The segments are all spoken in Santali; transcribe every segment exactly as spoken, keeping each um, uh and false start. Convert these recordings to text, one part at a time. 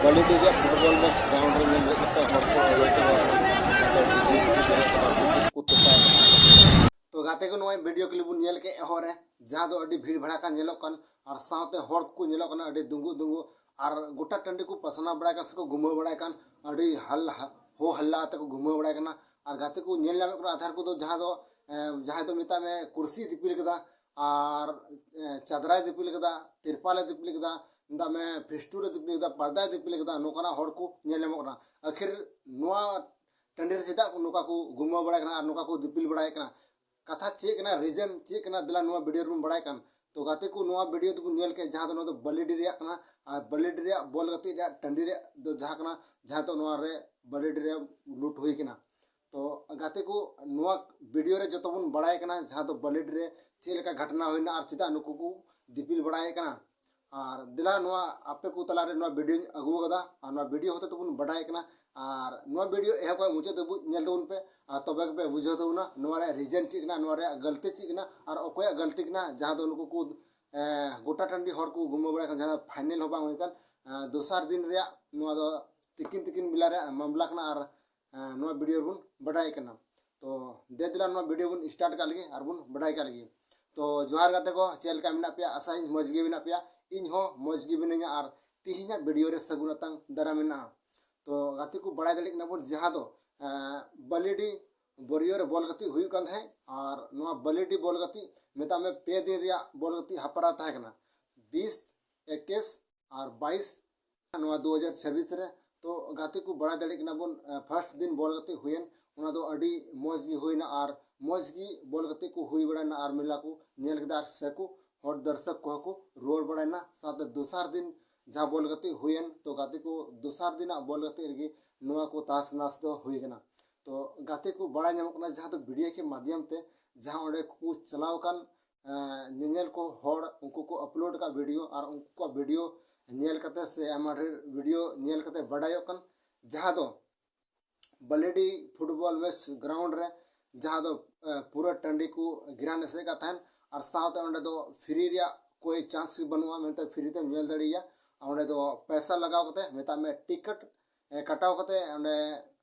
ᱵᱟᱹᱞᱤᱰᱤ ᱨᱮᱭᱟᱜ ᱯᱷᱩᱴᱵᱚᱞ ᱢᱮᱪ ᱜᱨᱟᱣᱩᱱᱰ ᱨᱮ ᱧᱮᱞ ᱦᱩᱭᱩᱜ ᱠᱟᱱᱟ, ᱦᱚᱲ ᱠᱚ ᱟᱹᱣᱲᱟᱹ ᱪᱟᱵᱟ ᱟᱠᱟᱱᱟ, ᱥᱟᱶᱛᱮ ᱰᱤᱡᱮ ᱠᱚ ᱡᱚᱨᱟᱣ ᱠᱟᱱᱟ, ᱰᱤᱡᱮ ᱠᱚ ᱛᱚᱯᱟᱜ ᱠᱟᱱᱟ᱾ ᱛᱚ ᱜᱟᱛᱮ ᱠᱚ, ᱱᱚᱣᱟ ᱵᱷᱤᱰᱤᱭᱳ ᱠᱞᱤᱯ ᱵᱚᱱ ᱧᱮᱞ ᱠᱮᱫ ᱮᱦᱚᱵ ᱨᱮ, ᱡᱟᱦᱟᱸ ᱫᱚ ᱟᱹᱰᱤ ᱵᱷᱤᱲ ᱵᱷᱟᱲ ᱠᱟᱱ ᱧᱮᱞᱚᱜ ᱠᱟᱱ, ᱟᱨ ᱥᱟᱶᱛᱮ ᱦᱚᱲ ᱠᱚ ᱧᱮᱞᱚᱜ ᱠᱟᱱᱟ ᱟᱹᱰᱤ ᱫᱩᱸᱜᱩ ᱫᱩᱸᱜᱩ, ᱟᱨ ᱜᱚᱴᱟ ᱴᱟᱺᱰᱤ ᱠᱚ ᱯᱟᱥᱱᱟᱣ ᱵᱟᱲᱟᱭ ᱠᱟᱱ ᱥᱮᱠᱚ ᱜᱷᱩᱢᱟᱹᱣ ᱵᱟᱲᱟᱭ ᱠᱟᱱ, ᱟᱹᱰᱤ ᱦᱟᱞ-, ᱦᱳ ᱦᱟᱞᱞᱟ ᱟᱛᱮ ᱠᱚ ᱜᱷᱩᱢᱟᱹᱣ ᱵᱟᱲᱟᱭ ᱠᱟᱱᱟ᱾ ᱟᱨ ᱜᱟᱛᱮ ᱠᱚ ᱧᱮᱞ ᱧᱟᱢᱚᱜ ᱠᱟᱱᱟ, ᱟᱫᱷᱟᱨ ᱠᱚᱫᱚ ᱡᱟᱦᱟᱸ ᱫᱚ, ᱮ, ᱡᱟᱦᱟᱸᱭ ᱫᱚ ᱢᱮᱛᱟᱜ ᱢᱮ ᱠᱩᱨᱥᱤ ᱫᱤᱯᱤᱞ ᱠᱟᱫᱟ, ᱟᱨ, ᱮ, ᱪᱟᱫᱽᱨᱟᱭ ᱫᱤᱯᱤᱞ ᱠᱟᱫᱟ, ᱛᱤᱨᱯᱟᱞᱮ ᱫᱤᱯᱤᱞ ᱠᱟᱫᱟ, ᱢᱮᱛᱟᱜ ᱢᱮ ᱯᱷᱮᱥᱴᱩᱱᱮ ᱫᱤᱯᱤᱞ ᱠᱟᱫᱟ, ᱯᱟᱨᱫᱟᱭ ᱫᱤᱯᱤᱞ ᱠᱟᱫᱟ, ᱱᱚᱝᱠᱟᱱᱟᱜ ᱦᱚᱲ ᱠᱚ ᱧᱮᱞ ᱧᱟᱢᱚᱜ ᱠᱟᱱᱟ᱾ ᱟᱹᱠᱷᱤᱨ ᱱᱚᱣᱟ ᱴᱟᱺᱰᱤ ᱨᱮ ᱪᱮᱫᱟᱜ ᱱᱚᱝᱠᱟ ᱠᱚ ᱜᱷᱩᱢᱟᱹᱣ ᱵᱟᱲᱟᱭ ᱠᱟᱱᱟ ᱟᱨ ᱱᱚᱝᱠᱟ ᱠᱚ ᱫᱤᱯᱤᱞ ᱵᱟᱲᱟᱭᱮᱫ ᱠᱟᱱᱟ? ᱠᱟᱛᱷᱟ ᱪᱮᱫ ᱠᱟᱱᱟ, ᱨᱤᱡᱮᱱ ᱪᱮᱫ ᱠᱟᱱᱟ, ᱫᱮᱞᱟ ᱱᱚᱣᱟ ᱵᱷᱤᱰᱤᱭᱳ ᱨᱮᱵᱚᱱ ᱵᱟᱲᱟᱭ ᱠᱟᱱ᱾ ᱛᱚ ᱜᱟᱛᱮ ᱠᱚ, ᱱᱚᱣᱟ ᱵᱷᱤᱰᱤᱭᱳ ᱫᱚᱵᱚᱱ ᱧᱮᱞ ᱠᱮᱫ, ᱡᱟᱦᱟᱸ ᱫᱚ ᱱᱚᱣᱟ ᱫᱚ ᱵᱟᱹᱞᱤᱰᱤ ᱨᱮᱭᱟᱜ ᱠᱟᱱᱟ, ᱟᱨ ᱵᱟᱹᱞᱤᱰᱤ ᱨᱮᱭᱟᱜ ᱵᱚᱞ ᱜᱟᱛᱮᱜ ᱨᱮᱭᱟᱜ ᱴᱟᱺᱰᱤ ᱨᱮᱭᱟᱜ ᱫᱚ ᱡᱟᱦᱟᱸ ᱠᱟᱱᱟ, ᱡᱟᱦᱟᱸ ᱫᱚ ᱱᱚᱣᱟ ᱨᱮ ᱵᱟᱹᱞᱤᱰᱤ ᱨᱮ ᱞᱩᱴ ᱦᱩᱭ ᱠᱟᱱᱟ᱾ ᱛᱚ ᱜᱟᱛᱮ ᱠᱚ, ᱱᱚᱣᱟ ᱵᱷᱤᱰᱤᱭᱳ ᱨᱮ ᱡᱚᱛᱚ ᱵᱚᱱ ᱵᱟᱲᱟᱭ ᱠᱟᱱᱟ, ᱡᱟᱦᱟᱸ ᱫᱚ ᱵᱟᱹᱞᱤᱰᱤ ᱨᱮ ᱪᱮᱫ ᱞᱮᱠᱟ ᱜᱷᱚᱴᱚᱱᱟ ᱦᱩᱭᱱᱟ ᱟᱨ ᱪᱮᱫᱟᱜ ᱱᱩᱠᱩ ᱠᱚ ᱫᱤᱯᱤᱞ ᱵᱟᱲᱟᱭᱮᱫ ᱠᱟᱱᱟ᱾ ᱟᱨ ᱫᱮᱞᱟ ᱱᱚᱣᱟ ᱟᱯᱮ ᱠᱚ ᱛᱟᱞᱟᱨᱮ ᱱᱚᱣᱟ ᱵᱷᱤᱰᱤᱭᱳᱧ ᱟᱹᱜᱩ ᱟᱠᱟᱫᱟ, ᱟᱨ ᱱᱚᱣᱟ ᱵᱷᱤᱰᱤᱭᱳ ᱦᱚᱛᱮ ᱛᱮᱵᱚᱱ ᱵᱟᱰᱟᱭ ᱠᱟᱱᱟ᱾ ᱟᱨ ᱱᱚᱣᱟ ᱵᱷᱤᱰᱤᱭᱳ ᱮᱦᱚᱵ ᱠᱷᱚᱱ ᱢᱩᱪᱟᱹᱫ ᱫᱷᱟᱹᱵᱤᱡ ᱧᱮᱞ ᱛᱟᱵᱚᱱ ᱯᱮ, ᱟᱨ ᱛᱚᱵᱮ ᱜᱮᱯᱮ ᱵᱩᱡᱷᱟᱹᱣ ᱛᱟᱵᱚᱱᱟ ᱱᱚᱣᱟ ᱨᱮᱭᱟᱜ ᱨᱤᱡᱮᱱ ᱪᱮᱫ ᱠᱟᱱᱟ, ᱱᱚᱣᱟ ᱨᱮᱭᱟᱜ ᱜᱟᱹᱞᱛᱤ ᱪᱮᱫ ᱠᱟᱱᱟ, ᱟᱨ ᱚᱠᱚᱭᱟᱜ ᱜᱟᱹᱞᱛᱤ ᱠᱟᱱᱟ, ᱡᱟᱦᱟᱸ ᱫᱚ ᱱᱩᱠᱩ ᱠᱚ, ᱮᱸ, ᱜᱚᱴᱟ ᱴᱟᱺᱰᱤ ᱦᱚᱲ ᱠᱚ ᱜᱷᱩᱢᱟᱹᱣ ᱵᱟᱲᱟᱭ ᱠᱟᱱᱟ, ᱡᱟᱦᱟᱸ ᱯᱷᱟᱭᱱᱮᱞ ᱦᱚᱸ ᱵᱟᱝ ᱦᱩᱭ ᱠᱟᱱ, ᱮᱸ, ᱫᱚᱥᱟᱨ ᱫᱤᱱ ᱨᱮᱭᱟᱜ ᱱᱚᱣᱟ ᱫᱚ ᱛᱤᱠᱤᱱ ᱛᱤᱠᱤᱱ ᱵᱮᱞᱟ ᱨᱮᱭᱟᱜ ᱢᱟᱢᱞᱟ ᱠᱟᱱᱟ᱾ ᱟᱨ ᱮᱸ, ᱱᱚᱣᱟ ᱵᱷᱤᱰᱤᱭᱳ ᱨᱮᱵᱚᱱ ᱵᱟᱰᱟᱭ ᱠᱟᱱᱟ᱾ ᱛᱚ ᱫᱮ ᱫᱮᱞᱟ ᱱᱚᱣᱟ ᱵᱷᱤᱰᱤᱭᱳ ᱵᱚᱱ ᱥᱴᱟᱨᱴ ᱠᱟᱜ ᱞᱮᱜᱮ ᱟᱨ ᱵᱚᱱ ᱵᱟᱰᱟᱭ ᱠᱟᱜ ᱞᱮᱜᱮ᱾ ᱛᱚ ᱡᱚᱦᱟᱨ ᱜᱟᱛᱮ ᱠᱚ, ᱪᱮᱫ ᱞᱮᱠᱟ ᱢᱮᱱᱟᱜ ᱯᱮᱭᱟ? ᱟᱥᱟᱭᱟᱹᱧ ᱢᱚᱡᱽ ᱜᱮ ᱢᱮᱱᱟᱜ ᱯᱮᱭᱟ᱾ ᱤᱧ ᱦᱚᱸ ᱢᱚᱡᱽ ᱜᱮ ᱢᱤᱱᱟᱹᱧᱟ ᱟᱨ ᱛᱤᱦᱤᱧᱟᱜ ᱵᱷᱤᱰᱤᱭᱳ ᱨᱮ ᱥᱟᱹᱜᱩᱱ ᱟᱛᱟᱝ ᱫᱟᱨᱟᱢ ᱢᱮᱱᱟᱜᱼᱟ᱾ ᱛᱚ ᱜᱟᱛᱮ ᱠᱚ, ᱵᱟᱲᱟᱭ ᱫᱟᱲᱮᱭᱟᱜ ᱠᱟᱱᱟ ᱵᱚᱱ, ᱡᱟᱦᱟᱸ ᱫᱚ, ᱮᱸ, ᱵᱟᱹᱞᱤᱰᱤ ᱵᱚᱨᱤᱭᱚ ᱨᱮ ᱵᱚᱞ ᱜᱟᱛᱮᱜ ᱦᱩᱭᱩᱜ ᱠᱟᱱ ᱛᱟᱦᱮᱸᱫ, ᱟᱨ ᱱᱚᱣᱟ ᱵᱟᱹᱞᱤᱰᱤ ᱵᱚᱞ ᱜᱟᱛᱮᱜ ᱢᱮᱛᱟᱜ ᱢᱮ ᱯᱮ ᱫᱤᱱ ᱨᱮᱭᱟᱜ ᱵᱚᱞ ᱜᱟᱛᱮᱜ ᱦᱟᱯᱨᱟ ᱛᱟᱦᱮᱸ ᱠᱟᱱᱟ, ᱵᱤᱥ, ᱮᱠᱩᱥ ᱟᱨ ᱵᱟᱭᱤᱥ ᱱᱚᱣᱟ ᱫᱩ ᱦᱟᱡᱟᱨ ᱪᱷᱟᱵᱵᱤᱥ ᱨᱮ᱾ ᱛᱚ ᱜᱟᱛᱮ ᱠᱚ, ᱵᱟᱲᱟᱭ ᱫᱟᱲᱮᱭᱟᱜ ᱠᱟᱱᱟ ᱵᱚᱱ, ᱮ, ᱯᱷᱟᱥᱴ ᱫᱤᱱ ᱵᱚᱞ ᱜᱟᱛᱮᱜ ᱦᱩᱭᱮᱱ, ᱚᱱᱟ ᱫᱚ ᱟᱹᱰᱤ ᱢᱚᱡᱽ ᱜᱮ ᱦᱩᱭᱱᱟ ᱟᱨ ᱢᱚᱡᱽ ᱜᱮ ᱵᱚᱞ ᱜᱟᱛᱮᱜ ᱠᱚ ᱦᱩᱭ ᱵᱟᱲᱟᱭᱱᱟ ᱟᱨ ᱢᱮᱞᱟ ᱠᱚ ᱧᱮᱞ ᱠᱮᱫᱟ ᱟᱨ ᱥᱮ ᱠᱚ ᱦᱚᱲ ᱫᱚᱨᱥᱚᱠ ᱠᱚᱦᱚᱸ ᱠᱚ ᱨᱩᱣᱟᱹᱲ ᱵᱟᱲᱟᱭᱱᱟ᱾ ᱥᱟᱶᱛᱮ ᱫᱚᱥᱟᱨ ᱫᱤᱱ ᱡᱟᱦᱟᱸ ᱵᱚᱞ ᱜᱟᱛᱮᱜ ᱦᱩᱭᱮᱱ, ᱛᱚ ᱜᱟᱛᱮ ᱠᱚ, ᱫᱚᱥᱟᱨ ᱫᱤᱱᱟᱜ ᱵᱚᱞ ᱜᱟᱛᱮᱜ ᱨᱮᱜᱮ ᱱᱚᱣᱟ ᱠᱚ ᱛᱟᱥ ᱱᱟᱥ ᱫᱚ ᱦᱩᱭ ᱠᱟᱱᱟ᱾ ᱛᱚ ᱜᱟᱛᱮ ᱠᱚ, ᱵᱟᱲᱟᱭ ᱧᱟᱢᱚᱜ ᱠᱟᱱᱟ, ᱡᱟᱦᱟᱸ ᱫᱚ ᱵᱷᱤᱰᱤᱭᱳ ᱠᱮ ᱢᱟᱫᱽᱫᱷᱚᱢ ᱛᱮ ᱡᱟᱦᱟᱸ ᱚᱸᱰᱮ ᱠᱚ ᱪᱟᱞᱟᱣ ᱟᱠᱟᱱ ᱮᱸ, ᱧᱮᱧᱮᱞ ᱠᱚ ᱦᱚᱲ, ᱩᱱᱠᱩ ᱠᱚ ᱟᱯᱞᱳᱰ ᱟᱠᱟᱫ ᱵᱷᱤᱰᱤᱭᱳ, ᱟᱨ ᱩᱱᱠᱩ ᱠᱚᱣᱟᱜ ᱵᱷᱤᱰᱤᱭᱳ ᱧᱮᱞ ᱠᱟᱛᱮ ᱥᱮ ᱟᱭᱢᱟ ᱰᱷᱮᱨ ᱵᱷᱤᱰᱤᱭᱳ ᱧᱮᱞ ᱠᱟᱛᱮ ᱵᱟᱰᱟᱭᱚᱜ ᱠᱟᱱ, ᱡᱟᱦᱟᱸ ᱫᱚ ᱵᱟᱹᱞᱤᱰᱤ ᱯᱷᱩᱴᱵᱚᱞ ᱢᱮᱪ ᱜᱨᱟᱣᱩᱱᱰ ᱨᱮ, ᱡᱟᱦᱟᱸ ᱫᱚ, ᱮᱸ, ᱯᱩᱨᱟᱹ ᱴᱟᱺᱰᱤ ᱠᱚ ᱜᱷᱮᱨᱟᱱ ᱮᱥᱮᱫ ᱠᱟᱜ ᱛᱟᱦᱮᱱ, ᱟᱨ ᱥᱟᱶᱛᱮ ᱚᱸᱰᱮ ᱫᱚ ᱯᱷᱨᱤ ᱨᱮᱭᱟᱜ ᱠᱳᱭ ᱪᱟᱱᱥ ᱜᱮ ᱵᱟᱹᱱᱩᱜᱼᱟ, ᱢᱮᱱᱛᱮ ᱯᱷᱨᱤ ᱛᱮᱢ ᱧᱮᱞ ᱫᱟᱲᱮᱭᱟᱜᱼᱟ᱾ ᱚᱸᱰᱮ ᱫᱚ ᱯᱚᱭᱥᱟ ᱞᱟᱜᱟᱣ ᱠᱟᱛᱮ, ᱢᱮᱛᱟᱜ ᱢᱮ ᱴᱤᱠᱤᱴ ᱠᱟᱴᱟᱣ ᱠᱟᱛᱮ ᱚᱸᱰᱮ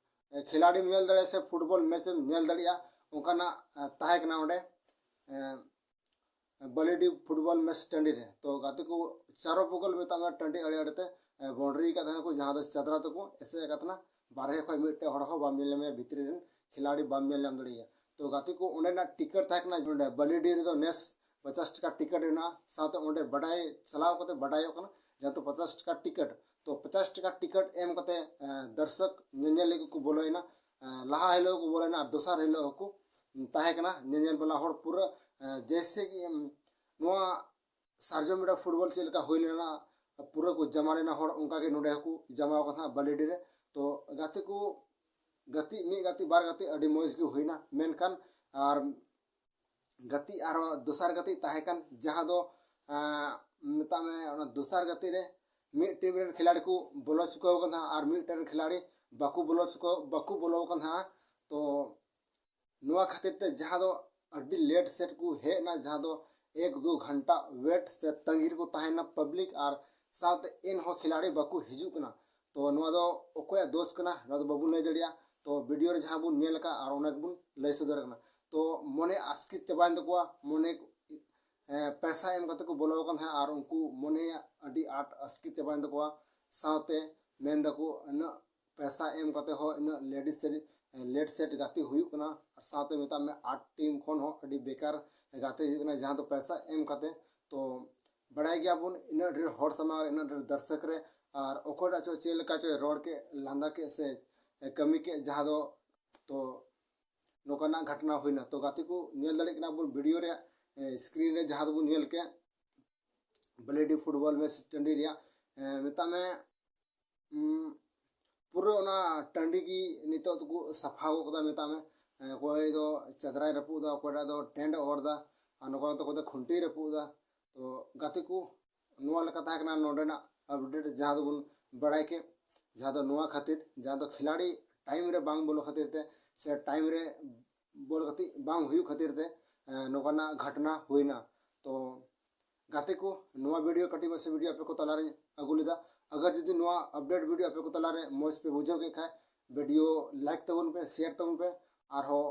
ᱠᱷᱤᱞᱟᱲᱤᱢ ᱧᱮᱞ ᱫᱟᱲᱮᱭᱟᱜᱼᱟ ᱥᱮ ᱯᱷᱩᱴᱵᱚᱞ ᱢᱮᱪ ᱮᱢ ᱧᱮᱞ ᱫᱟᱲᱮᱭᱟᱜᱼᱟ, ᱚᱱᱠᱟᱱᱟᱜ ᱛᱟᱦᱮᱸ ᱠᱟᱱᱟ ᱚᱸᱰᱮ᱾ ᱵᱟᱹᱞᱤᱰᱤ ᱯᱷᱩᱴᱵᱚᱞ ᱢᱮᱪ ᱴᱟᱺᱰᱤ ᱨᱮ᱾ ᱛᱚ ᱜᱟᱛᱮ ᱠᱚ, ᱪᱟᱨᱚ ᱵᱚᱜᱚᱞ ᱢᱮᱛᱟᱜ ᱢᱮ ᱴᱟᱺᱰᱤ ᱟᱲᱮ ᱟᱲᱮ ᱛᱮ ᱵᱟᱣᱩᱱᱰᱟᱨᱤ ᱟᱠᱟᱫ ᱛᱟᱦᱮᱱᱟ ᱠᱚ, ᱡᱟᱦᱟᱸ ᱫᱚ ᱪᱟᱫᱽᱨᱟ ᱛᱮᱠᱚ ᱮᱥᱮᱫ ᱟᱠᱟᱫ ᱛᱟᱦᱮᱱᱟ᱾ ᱵᱟᱨᱦᱮ ᱠᱷᱚᱱ ᱢᱤᱫᱴᱮᱡ ᱦᱚᱲ ᱦᱚᱸ ᱵᱟᱢ ᱧᱮᱞ ᱧᱟᱢᱮᱭᱟ, ᱵᱷᱤᱛᱨᱤ ᱨᱮᱱ ᱠᱷᱤᱞᱟᱲᱤ ᱵᱟᱢ ᱧᱮᱞ ᱧᱟᱢ ᱫᱟᱲᱮᱭᱟᱭᱟ᱾ ᱛᱚ ᱜᱟᱛᱮ ᱠᱚ, ᱚᱸᱰᱮᱱᱟᱜ ᱴᱤᱠᱤᱴ ᱛᱟᱦᱮᱸ ᱠᱟᱱᱟ ᱱᱚᱰᱮ ᱵᱟᱹᱞᱤᱰᱤ ᱨᱮᱫᱚ ᱱᱮᱥ ᱯᱚᱪᱟᱥ ᱴᱟᱠᱟ ᱴᱤᱠᱤᱴ ᱢᱮᱱᱟᱜᱼᱟ᱾ ᱥᱟᱶᱛᱮ ᱚᱸᱰᱮ ᱵᱟᱰᱟᱭ ᱪᱟᱞᱟᱣ ᱠᱟᱛᱮ ᱵᱟᱰᱟᱭᱚᱜ ᱠᱟᱱᱟ ᱡᱮᱦᱮᱛᱩ ᱯᱚᱪᱟᱥ ᱴᱟᱠᱟ ᱴᱤᱠᱤᱴ, ᱛᱚ ᱯᱚᱪᱟᱥ ᱴᱟᱠᱟ ᱴᱤᱠᱤᱴ ᱮᱢ ᱠᱟᱛᱮ ᱫᱚᱨᱥᱚᱠ ᱧᱮᱧᱮᱞ ᱞᱟᱹᱜᱤᱫ ᱠᱚ ᱵᱚᱞᱚᱭᱮᱱᱟ᱾ ᱞᱟᱦᱟ ᱦᱤᱞᱳᱜ ᱠᱚ ᱵᱚᱞᱚᱭᱮᱱᱟ ᱟᱨ ᱫᱚᱥᱟᱨ ᱦᱤᱞᱳᱜ ᱦᱚᱸᱠᱚ ᱛᱟᱦᱮᱸ ᱠᱟᱱᱟ ᱧᱮᱧᱮᱞ ᱵᱟᱞᱟ ᱦᱚᱲ ᱯᱩᱨᱟᱹ᱾ ᱡᱮᱭᱥᱮ ᱠᱤ ᱱᱚᱣᱟ ᱥᱟᱨᱡᱚᱢ ᱵᱮᱲᱟ ᱯᱷᱩᱴᱵᱚᱞ ᱪᱮᱫ ᱞᱮᱠᱟ ᱦᱩᱭ ᱞᱮᱱᱟ, ᱯᱩᱨᱟᱹ ᱠᱚ ᱡᱟᱢᱟ ᱞᱮᱱᱟ ᱦᱚᱲ, ᱚᱱᱠᱟ ᱜᱮ ᱱᱚᱰᱮ ᱦᱚᱸᱠᱚ ᱡᱟᱢᱟ ᱟᱠᱟᱱ ᱛᱟᱦᱮᱸᱫ ᱵᱟᱹᱞᱤᱰᱤ ᱨᱮ᱾ ᱛᱚ ᱜᱟᱛᱮ ᱠᱚ, ᱜᱟᱛᱮ ᱢᱤᱫ ᱜᱟᱛᱮ ᱵᱟᱨ ᱜᱟᱛᱮ ᱟᱹᱰᱤ ᱢᱚᱡᱽ ᱜᱮ ᱦᱩᱭᱱᱟ, ᱢᱮᱱᱠᱷᱟᱱ ᱟᱨ ᱜᱟᱛᱮ ᱟᱨᱦᱚᱸ ᱫᱚᱥᱟᱨ ᱜᱟᱛᱮ ᱛᱟᱦᱮᱸ ᱠᱟᱱ, ᱡᱟᱦᱟᱸ ᱫᱚ ᱢᱮᱛᱟᱜ ᱢᱮ ᱚᱱᱟ ᱫᱚᱥᱟᱨ ᱜᱟᱛᱮ ᱨᱮ ᱢᱤᱫ ᱴᱤᱢ ᱨᱮᱱ ᱠᱷᱤᱞᱟᱲᱤ ᱠᱚ ᱵᱚᱞᱚ ᱪᱩᱠᱟᱹᱣ ᱟᱠᱟᱱ ᱛᱟᱦᱮᱸᱫ ᱟᱨ ᱢᱤᱫᱴᱮᱱ ᱠᱷᱤᱞᱟᱲᱤ ᱵᱟᱠᱚ ᱵᱚᱞᱚ ᱪᱩᱠᱟᱹᱣ ᱵᱟᱠᱚ ᱵᱚᱞᱚ ᱟᱠᱟᱱ ᱛᱟᱦᱮᱸᱫ᱾ ᱛᱚ ᱱᱚᱣᱟ ᱠᱷᱟᱹᱛᱤᱨ ᱛᱮ ᱡᱟᱦᱟᱸ ᱫᱚ ᱟᱹᱰᱤ ᱞᱮᱴ ᱥᱮᱴ ᱠᱚ ᱦᱮᱡ ᱮᱱᱟ, ᱡᱟᱦᱟᱸ ᱫᱚ ᱮᱠ ᱫᱩ ᱜᱷᱚᱱᱴᱟ ᱣᱮᱴ ᱥᱮ ᱛᱟᱺᱜᱤ ᱨᱮᱠᱚ ᱛᱟᱦᱮᱸᱱᱟ ᱯᱟᱵᱽᱞᱤᱠ, ᱟᱨ ᱥᱟᱶᱛᱮ ᱮᱱᱦᱚᱸ ᱠᱷᱤᱞᱟᱲᱤ ᱵᱟᱠᱚ ᱦᱤᱡᱩᱜ ᱠᱟᱱᱟ᱾ ᱛᱚ ᱱᱚᱣᱟ ᱫᱚ ᱚᱠᱚᱭᱟᱜ ᱫᱳᱥ ᱠᱟᱱᱟ, ᱱᱚᱣᱟ ᱫᱚ ᱵᱟᱵᱚᱱ ᱞᱟᱹᱭ ᱫᱟᱲᱮᱭᱟᱜᱼᱟ᱾ ᱛᱚ ᱵᱷᱤᱰᱤᱭᱳ ᱨᱮ ᱡᱟᱦᱟᱸ ᱵᱚᱱ ᱧᱮᱞ ᱟᱠᱟᱫ ᱟᱨ ᱚᱱᱟ ᱜᱮᱵᱚᱱ ᱞᱟᱹᱭ ᱥᱚᱫᱚᱨ ᱠᱟᱱᱟ᱾ ᱛᱚ ᱢᱚᱱᱮ ᱟᱥᱠᱮᱛ ᱪᱟᱵᱟᱭᱮᱱ ᱛᱟᱠᱚᱣᱟ, ᱢᱚᱱᱮ ᱯᱚᱭᱥᱟ ᱮᱢ ᱠᱟᱛᱮ ᱠᱚ ᱵᱚᱞᱚ ᱟᱠᱟᱱ ᱛᱟᱦᱮᱸᱫ ᱟᱨ ᱩᱱᱠᱩ ᱢᱚᱱᱮ ᱟᱹᱰᱤ ᱟᱸᱴ ᱟᱥᱠᱮᱛ ᱪᱟᱵᱟᱭᱮᱱ ᱛᱟᱠᱚᱣᱟ᱾ ᱥᱟᱶᱛᱮ ᱢᱮᱱ ᱫᱟᱠᱚ ᱩᱱᱟᱹᱜ ᱯᱚᱭᱥᱟ ᱮᱢ ᱠᱟᱛᱮ ᱦᱚᱸ ᱩᱱᱟᱹᱜ ᱞᱮᱴ ᱥᱮᱴ, ᱞᱮᱴ ᱥᱮᱴ ᱜᱟᱛᱮ ᱦᱩᱭᱩᱜ ᱠᱟᱱᱟ, ᱟᱨ ᱥᱟᱶᱛᱮ ᱢᱮᱛᱟᱜ ᱢᱮ ᱟᱴ ᱴᱤᱢ ᱠᱷᱚᱱ ᱦᱚᱸ ᱟᱹᱰᱤ ᱵᱮᱠᱟᱨ ᱜᱟᱛᱮ ᱦᱩᱭᱩᱜ ᱠᱟᱱᱟ, ᱡᱟᱦᱟᱸ ᱫᱚ ᱯᱚᱭᱥᱟ ᱮᱢ ᱠᱟᱛᱮ᱾ ᱛᱚ ᱵᱟᱲᱟᱭ ᱜᱮᱭᱟᱵᱚᱱ ᱤᱱᱟᱹᱜ ᱰᱷᱮᱨ ᱦᱚᱲ ᱥᱟᱢᱟᱝ ᱨᱮ, ᱤᱱᱟᱹᱜ ᱰᱷᱮᱨ ᱫᱚᱨᱥᱚᱠ ᱨᱮ, ᱟᱨ ᱚᱠᱚᱭᱴᱟᱜ ᱪᱚ ᱪᱮᱫ ᱞᱮᱠᱟ ᱪᱚᱭ ᱨᱚᱲ ᱠᱮᱫ, ᱞᱟᱸᱫᱟ ᱠᱮᱫ ᱥᱮ ᱠᱟᱹᱢᱤ ᱠᱮᱫ, ᱡᱟᱦᱟᱸ ᱫᱚ, ᱛᱚ ᱱᱚᱝᱠᱟᱱᱟᱜ ᱜᱷᱚᱴᱚᱱᱟ ᱦᱩᱭᱱᱟ᱾ ᱛᱚ ᱜᱟᱛᱮ ᱠᱚ, ᱧᱮᱞ ᱫᱟᱲᱮᱭᱟᱜ ᱠᱟᱱᱟ ᱵᱚᱱ ᱵᱷᱤᱰᱤᱭᱳ ᱨᱮ, ᱥᱠᱨᱤᱱ ᱨᱮ ᱡᱟᱦᱟᱸ ᱫᱚᱵᱚᱱ ᱧᱮᱞ ᱠᱮᱫ ᱵᱟᱹᱞᱤᱰᱤ ᱯᱷᱩᱴᱵᱚᱞ ᱢᱮᱪ ᱴᱟᱺᱰᱤ ᱨᱮᱭᱟᱜ, ᱢᱮᱛᱟᱜ ᱢᱮ ᱯᱩᱨᱟᱹ ᱚᱱᱟ ᱴᱟᱺᱰᱤ ᱜᱮ ᱱᱤᱛᱚᱜ ᱫᱚᱠᱚ ᱥᱟᱯᱷᱟ ᱜᱚᱫ ᱠᱟᱫᱟ᱾ ᱢᱮᱛᱟᱜ ᱢᱮ ᱚᱠᱚᱭ ᱫᱚ ᱪᱟᱫᱽᱨᱟᱭ ᱨᱟᱹᱯᱩᱫ ᱮᱫᱟ, ᱚᱠᱚᱭᱴᱟᱜ ᱫᱚ ᱴᱮᱱᱴ ᱮ ᱚᱨ ᱮᱫᱟ, ᱟᱨ ᱱᱚᱝᱠᱟ ᱠᱟᱛᱮ ᱚᱠᱚᱭ ᱫᱚ ᱠᱷᱩᱱᱴᱤᱭ ᱨᱟᱹᱯᱩᱫ ᱮᱫᱟ᱾ ᱛᱚ ᱜᱟᱛᱮ ᱠᱚ, ᱱᱚᱣᱟ ᱞᱮᱠᱟ ᱛᱟᱦᱮᱸ ᱠᱟᱱᱟ ᱱᱚᱰᱮᱱᱟᱜ ᱟᱯᱰᱮᱴ, ᱡᱟᱦᱟᱸ ᱫᱚᱵᱚᱱ ᱵᱟᱲᱟᱭ ᱠᱮᱫ, ᱡᱟᱦᱟᱸ ᱫᱚ ᱱᱚᱣᱟ ᱠᱷᱟᱹᱛᱤᱨ, ᱡᱟᱦᱟᱸ ᱫᱚ ᱠᱷᱤᱞᱟᱲᱤ ᱴᱟᱭᱤᱢ ᱨᱮ ᱵᱟᱝ ᱵᱚᱞᱚ ᱠᱷᱟᱹᱛᱤᱨ ᱛᱮ ᱥᱮ ᱴᱟᱭᱤᱢ ᱨᱮ ᱵᱚᱞ ᱜᱟᱛᱮᱜ ᱵᱟᱝ ᱦᱩᱭᱩᱜ ᱠᱷᱟᱹᱛᱤᱨ ᱛᱮ ᱱᱚᱝᱠᱟᱱᱟᱜ ᱜᱷᱚᱴᱚᱱᱟ ᱦᱩᱭᱱᱟ᱾ ᱛᱚ ᱜᱟᱛᱮ ᱠᱚ, ᱱᱚᱣᱟ ᱵᱷᱤᱰᱤᱭᱳ ᱠᱟᱹᱴᱤᱡ ᱢᱟᱥᱮ ᱵᱷᱤᱰᱤᱭᱳ ᱟᱯᱮ ᱠᱚ ᱛᱟᱞᱟᱨᱮ ᱟᱹᱜᱩ ᱞᱮᱫᱟ᱾ ᱟᱜᱟᱨ ᱡᱩᱫᱤ ᱱᱚᱣᱟ update video ᱟᱯᱮ ᱠᱚ ᱛᱟᱞᱟᱨᱮ ᱢᱚᱡᱽ ᱯᱮ ᱵᱩᱡᱷᱟᱹᱣ ᱠᱮᱫ ᱠᱷᱟᱡ, video like ᱛᱟᱵᱚᱱ ᱯᱮ, share ᱛᱟᱵᱚᱱ ᱯᱮ, ᱟᱨᱦᱚᱸ